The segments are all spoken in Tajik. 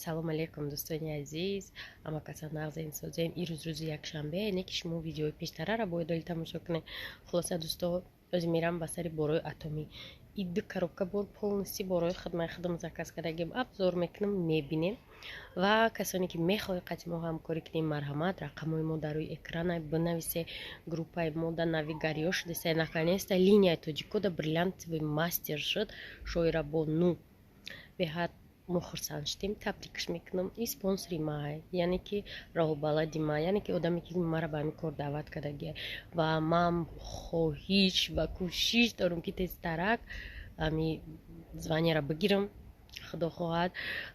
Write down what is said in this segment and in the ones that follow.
Салом алейкум, дӯстони азиз, ҳама каса нағзен, созен. Ирӯз рӯзи якшанбе, не ки шумо видеои пештарара бояд доли тамошо кунед. Хулоса, дӯсто, ози мерам ба сари борои Атоми. И ду коробка бор полностью борои хидмаи худам заказ кардагим. Обзор мекунам, мебинем. Ва касоне ки мехоҳед қати мо ҳамкорӣ кунем, марҳамат, рақамҳои мо дар рӯи экрана, бинависе. Группаи мо да навигариё шудеса, наконец-то линияи тоҷикода бриллиантовый мастер шуд Шоира Бону. Беҳад мо хурсанд шудем, табрикш мекунам. И спонсори ма, яъне ки роҳбалади ма, яъне ки одаме ки мара ба ҳамин кор даъват кардагия. Ва ман хоҳиш ва кӯшиш дорам, ки тезтарак ами званияро бигирам, худо хоҳад.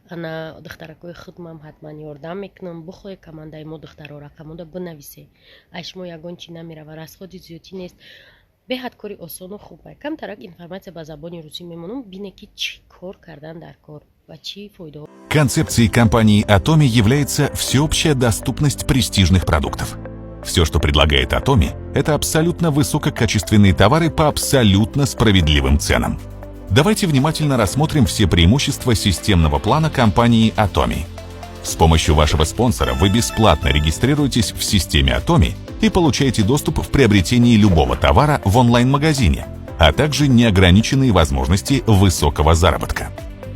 Ана духтаракҳои худмам ҳатман ёрдам мекунам. Бихоҳе командаи мо, духтаро, рақамода бинависе. Ай шумо ягон чӣ намерава, расходи зиёдтӣ нест, беҳад кори осону хуб. Камтарак информатсия ба забони русӣ мемонам, бине ки чӣ кор кардан дар кор ва чӣ фоидаҳо. Концепцией компании Atomi является всеобщая доступность престижных продуктов. Все, что предлагает Atomi, это абсолютно высококачественные товары по абсолютно справедливым ценам. Давайте внимательно рассмотрим все преимущества системного плана компании Atomi. С помощью вашего спонсора вы бесплатно регистрируетесь в системе Atomi и получаете доступ в приобретении любого товара в онлайн-магазине, а также неограниченные возможности высокого заработка.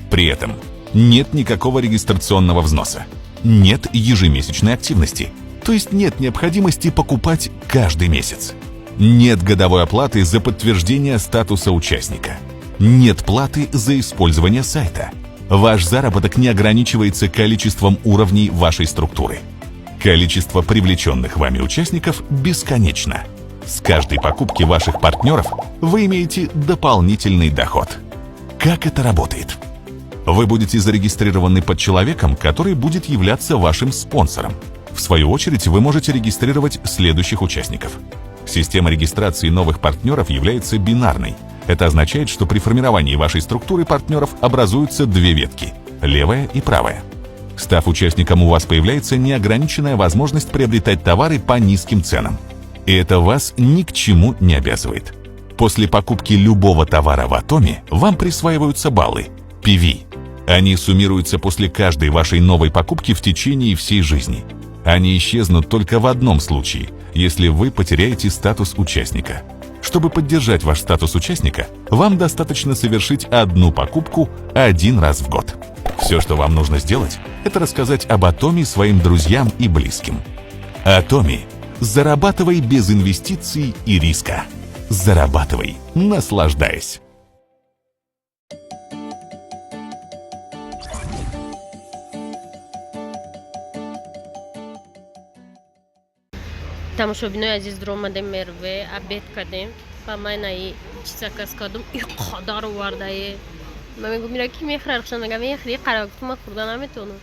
При этом нет никакого регистрационного взноса, нет ежемесячной активности, то есть нет необходимости покупать каждый месяц. Нет годовой оплаты за подтверждение статуса участника. Нет платы за использование сайта. Ваш заработок не ограничивается количеством уровней вашей структуры. Количество привлеченных вами участников бесконечно. С каждой покупки ваших партнеров вы имеете дополнительный доход. Как это работает? Вы будете зарегистрированы под человеком, который будет являться вашим спонсором. В свою очередь, вы можете регистрировать следующих участников. Система регистрации новых партнеров является бинарной. Это означает, что при формировании вашей структуры партнеров образуются две ветки – левая и правая. Став участником, у вас появляется неограниченная возможность приобретать товары по низким ценам. И это вас ни к чему не обязывает. После покупки любого товара в Атоме вам присваиваются баллы PV. Они суммируются после каждой вашей новой покупки в течение всей жизни. Они исчезнут только в одном случае, если вы потеряете статус участника. Чтобы поддержать ваш статус участника, вам достаточно совершить одну покупку один раз в год. Все, что вам нужно сделать, это рассказать об Атоме своим друзьям и близким. Атоми. Зарабатывай без инвестиций и риска. Зарабатывай, наслаждаясь. Тамошобинои азиз, дуромадем Мерве, обед кардем ва ман аи чи заказ кардам, и қадар овардае. Ман мегӯм, ира ки мехӯрад? Рухшан мега, мехӯри қара. Гуфтам, ман хӯрда наметавонам,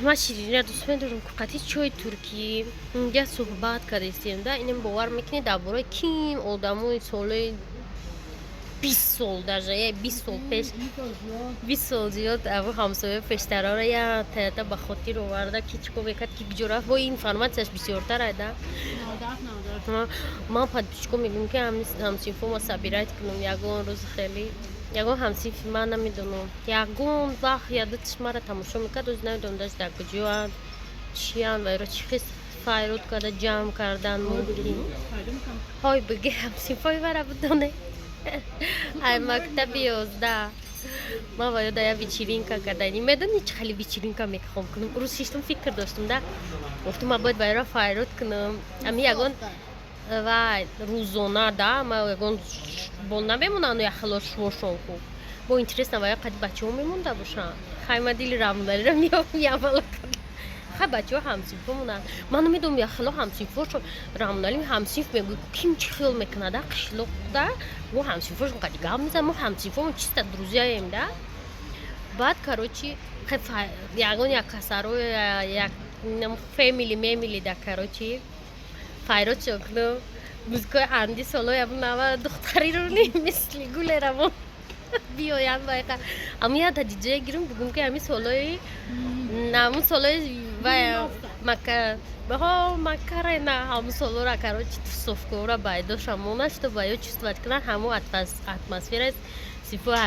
ман ширинира дӯст медорам. Қати чойи туркӣ инҷа суҳбат кардастем да, инем бовар мекунед, дар бораи ким одамои солои 20 сол, даже 20 сол пеш, 20 сол зиёд, аву ҳамсоя пештарора я таята ба хотир оварда, ки чӣ кор мекард, ки куҷо рафт. Бо информатсияш бисёртар айда. Ман подписчико мегӯм, ки ҳамсинфома собирать кунам ягон рӯз. Хеле ягон ҳамсинфи ман намедонам, ягон вақт ядатиш мара тамошо мекард, оз намедонам даже дар куҷоанд, чиянд ва иро чӣ хел файруд карда ҷамъ кардан мумкин. Ҳой, биге, ҳамсинфои мара бидоне, ай мактаби 11 ман ва ёда я вечеринка кардани. Медони, чӣ хеле вечеринка мехоҳам кунам? Рӯз шиштам, фикр доштам да, гуфтам, ман бояд вайро файруд кунам. Ами ягон вай рӯзона да, ма ягон бол намемонанд, яхело шувошон хуб бо интересно вая қади бачаҳо мемонда бошанд. Хай, ма дили рамдалиро меявала. Хай, бачаҳо ҳамсинфо монанд, ман намедонам, яхело ҳамсинфошон рамдали ҳамсинф мегӯй, ким чӣ хиёл мекунад да, қишлоқ да мо ҳамсинфошон қади гап мезанем, мо ҳамсинфомо чисто друзьяем да. Баъд, короче, ягон як касаро, як фэмили мемили да, короче, файрод шо кунам, музикои анди солои нава духтариро мисли гулерамо биёянд байқа, ами я диҷея гирим, бугум, ки ами солои намун солои вай мака ҳо макарена, ҳамун солора, короче, тусовкора байдоша мона, что ба ё чувствовать кунанд ҳамун атмосфера синфои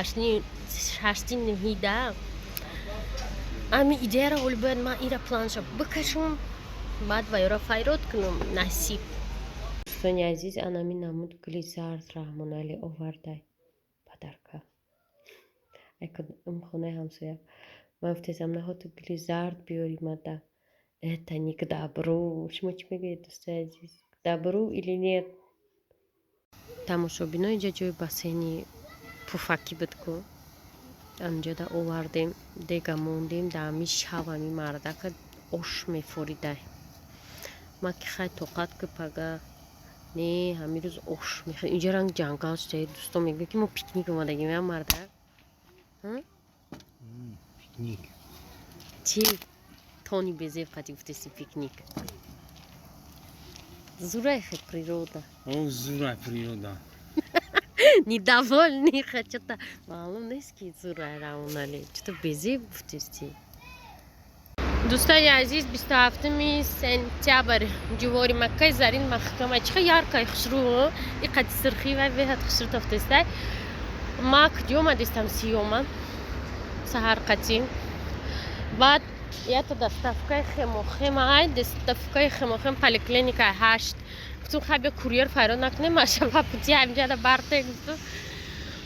ҳашти нӯҳида. Ами идеяра ҳоли бояд ман ира планша бикашам, баъд вайёра файрод кунам, насиб. Дӯстони азиз, анами намуд гули зард Раҳмоналӣ овардай, подарка хонаи ҳамсоя. Ман гуфтесам, наҳоту гули зард биёри мада, это не к добру. Шумо чӣ мегӯед, дӯстои азиз, к добру или нет? Тамошобино, инҷа ҷои бассейни пуфакӣ буд ку, анҷода овардем, дега мондем. Да ами шав ами мардака ош мефоридай. Ма ки хай, тоқат ки, пага не, ҳамин рӯз ош мехӯрем. Инҷа ранг ҷангал шуда. Дӯсто мегӯяд, ки мо пикник омадагим. Я мардак. Пикник. Чӣ тони безеб қати гуфтеси, пикник. Зурай хе природа. О, зурай природа. Недовольный, что-то маълум нест, ки зурай. Равонали, что-то безеб гуфтести. Дӯстони азиз, 27 сентябр, ҷувори Маккаи Зарин маҳкама. Чӣ хел яркай, хушрӯ, и қади сирхӣ вай беҳад хушрӯ тофтестай. Ма куҷо омадистам? Сиёма саҳар қатӣ. Баъд ята доставкаи хемохема, ай доставкаи хемохем поликлиникаи 8. Гуфтум, хай, бия, курьер файрод накунем, маша ба пути ҳамҷада барте, гуфтум.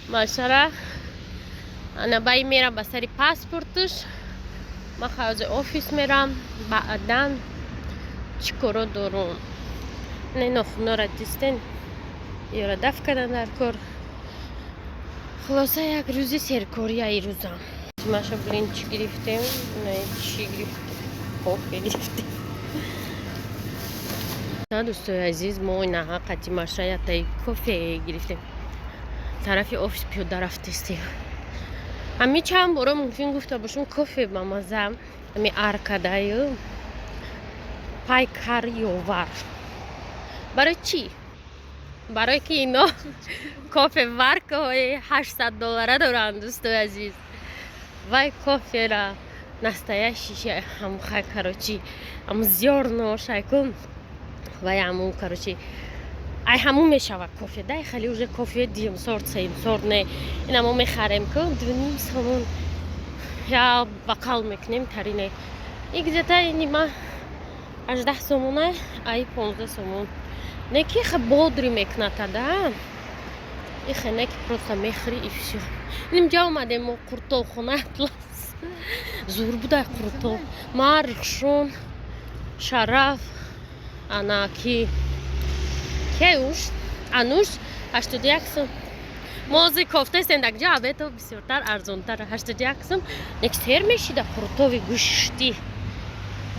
Машара ана баи мерам ба сари паспорташ. Ман хаози офис мерам, баъдан чӣ коро дорум. Не, нохунора дистен, ёра даф кардан дар кор. Хулоса, як рӯзи серкория ирӯзам. Маша блинчик гирифтем, чӣ гирифтем, кофе гирифтем. Дӯстои азиз, мо инаҳа қати Маша ятаи кофе гирифтем, тарафи офис пиёда рафтестем. Ҳами чанд бора мумкин гуфта бошум, кофе ба маза ҳами аркадаю Пайкар Ёвар. Барои чӣ? Барое ки ино кофеваркаҳои 800 доллара доранд, дӯстои азиз. Вай кофера настоящий ҳамхай, короче, ҳаму зёрношайку вай ҳаму, короче, ай ҳамун мешава кофе дай. Хеле уже кофе дуюм сорт, сеюм сорт не, ина мо мехарем ку 2,5 сомон, я бақал мекунем, тарине и где-то нима 18 сомона, ай 15 сомон. Не ки ха бодри мекуната да, ихе не ки просто мехӯри и всё. Нимҷа омадем мо қуртобхона Атлас. Зур будай қуртоб. Ма, Рухшон, Шараф, ана ки кеуш, Ануш, 81 сум. Мо ҳозир кофтаистем дар ҷо абето бисёртар арзонтар, 81 сум. Нек сер мешида қуртоби гӯштӣ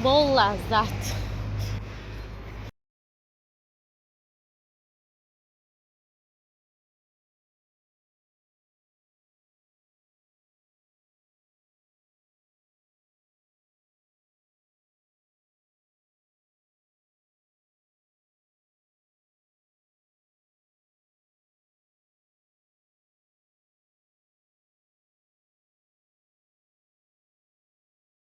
бо лаззат.